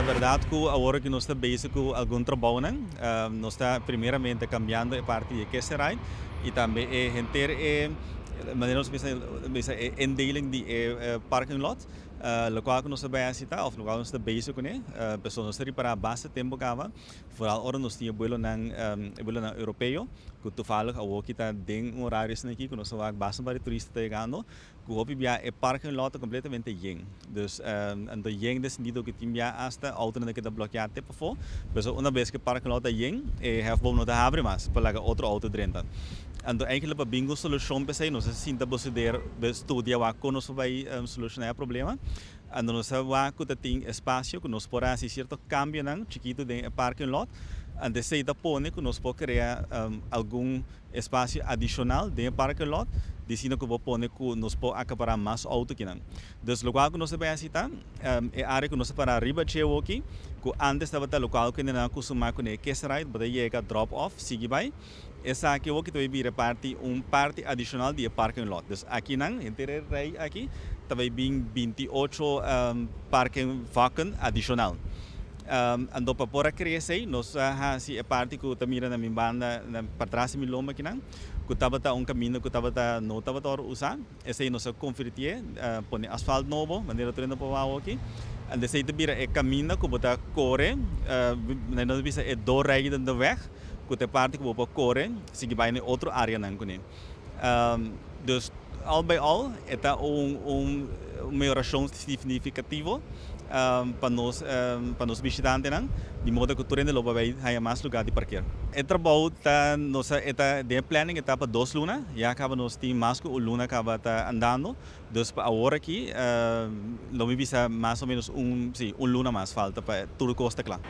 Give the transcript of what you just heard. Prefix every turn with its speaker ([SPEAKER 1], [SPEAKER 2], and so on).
[SPEAKER 1] Berdad cu awor cu nos ta bezig cu algun trabou, nos ta primeramente cambiando e parti di kiesrij y tambe e henter e manera nos bisa e indeling di e parking lot, locual cu nos ta bay haci ta, of locual nos ta bezig cune, pasobra nos ta ripara basta tempo caba, vooral ora nos tin vuelonan europeo, cu toevallig awor cu ta den un horario aki, cu nos ta basta varios turista ta yegando, cu hopi bia e parking lot ta completamente yen. Dus anto yen den sentido cu tin bia hasta auto nan ta blokea te pafo. Dus una bes cu e parking lot ta yen, e hefboom no ta habri mas pa laga otro auto drenta. Anto eigenlijk pa bin cu solucion p'esey, nos a sinta bestudeer, bestudia wak con nos bay soluciona e problema. Anto nos a wak cu tin espacio cu nos por haci cierto cambionan chikito den e parking lot. Anto esey ta pone cu nos por crea algun espacio adicional den e parking lot, diciendo cu por pone cu nos por acapara mas auto akinan. Dus locual cu nos ta bay haci ta, e area cu nos ta para riba dje aki, cu antes tabata locual cu nan acostuma cu e kiesrij, bo ta yega, drop off, sigui bay. Esaki aki ta bira parti, un parti adicional di e parking lot. Dus akinan, henter e rij aki, ta bin 28 parking vakken adicional. Anto pa por a crece, nos a haci e parti cu ta mira na mi banda, patras di mi lomba akinan, cu tabata un caminda cu tabata no tabata usa. Esey nos a converti, pone asfalt nobo, manera tur hende por wak aki. En esey ta bira e caminda cu bo ta core, nos bisa e doorrijdende weg, cu ta e parti cu bo por core, sigui bay na otro areanan cune. Dus al bij al, e ta un mehoracion significativo pa nos bishitantenan, di modo cu tur hende lo bay haya mas lugar di parkeer. E trabou ta nos ta den planning ta pa 2 luna, ya caba nos tin mas cu un luna caba ta andando, dus pa awor aki, lo mi bisa mas o menos un, si, un luna mas falta pa tur cos ta cla.